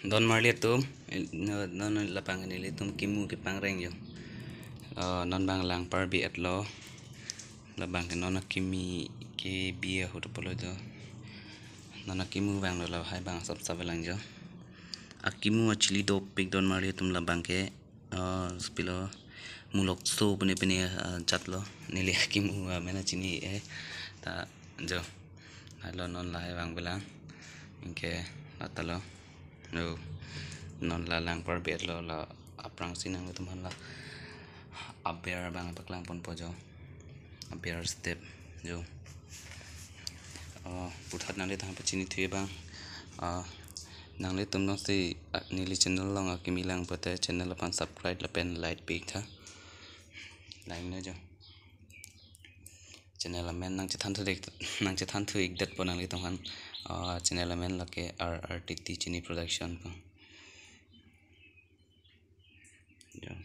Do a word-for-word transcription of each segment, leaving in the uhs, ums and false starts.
Don marli atum, il-, no, no, no, labang nelitum kimu kepangreng jo. Ah, non bang lang parbi-etlo. Labang ke non akimi kebi ahut apotlo jo. Non akimu vanglo lahai bang asap sap lang jo. Akimu achili dopik don marli atum labang ke. Ah, sepilo mulok so pune pune, ah, jatlo. Neli akimu, ah, mena chini eh. Ta jo. Halo non lahai vangvelang. Anke lata lo. Jo. Non la lang parbi-etlo, la aphrangsi nanglitum aphan la aber bang paklang ponpo jo. Aber step jo. Oh, puthot nanglitum aphan pachini thu bang. Ah, nanglitum jongsi, ah, neli channel along akimi lang pote channel aphan subscribe lapen like pi tha. Like no jo. Channel amen nangchethan thu ik, nangchethan thu ikdet po nanglitum aphan. Ah, channel amen lake R R T T Chini Production po. Jo.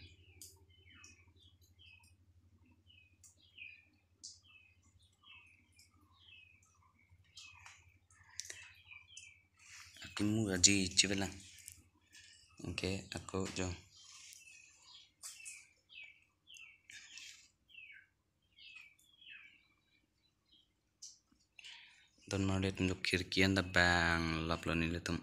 Akimu aji chivelang. Anke ako jo. Don marli atum jo, khirki anta bang laplo nelitum.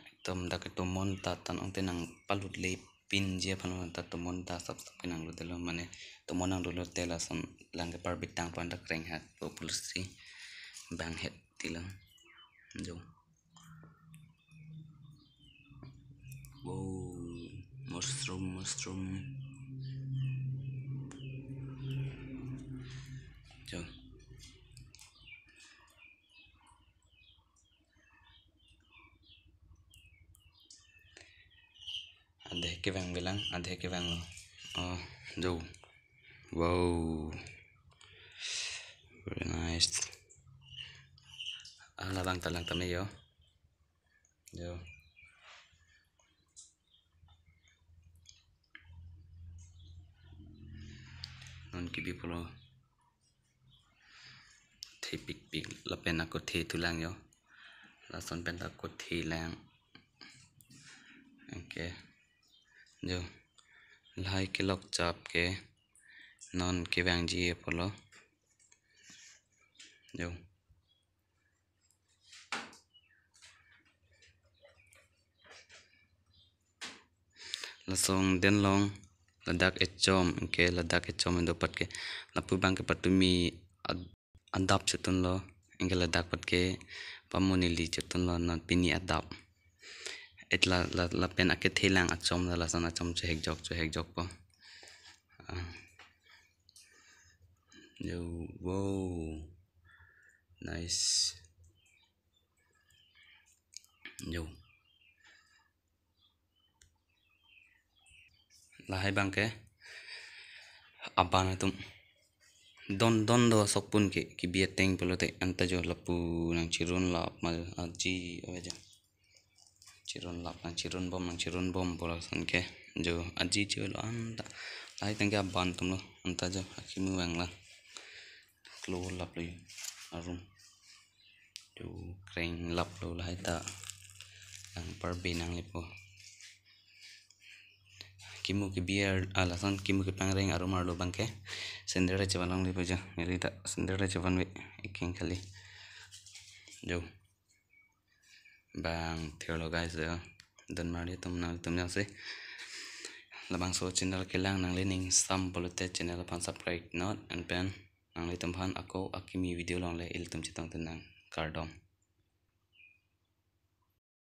Ekdom dak tomon ta tan ong te nangpalut le pinji aphan ta tomon ta sap sap ke nanglut detlo, mane tomon nanglut lote lason lang ke parbi tang pon dak reng hat po pulosi bang het tilo. Jo. Wow, mushroom, mushroom. Jo. Adhe kevangvelang, adhe kevanglo. Oh, jo. Wow. Very nice. Ah, labang ta lang tame jo. Jo. Non kebi pulo. Thepikpik lapen ako the thulang jo. Lason pen ta ako thelang. Anke. Jo. Lahai kelok chap ke non kevangji apotlo. Jo. Lason den along ladak echom, anke ladak echom do pat ke lapu bang ke patumi ad-, adap chetunlo, anke ladak pat ke pamuni li chetunlo non pini adap. Et la, la, lapen akethelang achom la lason achom chehek jok, chehek jok po. Ah. Jo, wow. Nice. Jo. Lahai bang ke aban atum. Don, don do asok pun ke, kebi ateng pulote anta jo lapu nangchirun lap ma aji ave jo. Chirun lap nangchirun bom, nangchirun bom pulo lason ke. Jo aji chilo anta. Lahai tangke aban atumlo anta jo akimu vanglang. Klo laplo arum. Jo kreng laplo lahai ta. Lang parbi nanglepo. Kimu kebi ar-, ah, lason kimu kepangreng arum arlo bang ke sandal chevan longlepo jo. Neli ta sandal chevanve, eking kali. Jo. Bang thirlo guys jo. Don marli atum nangtum jongsi labangso channel kelang nanglining sam pulote channel aphan subscribe not and pen nanglitum aphan ako akimi video longle ilitum chetong tenang, kardom.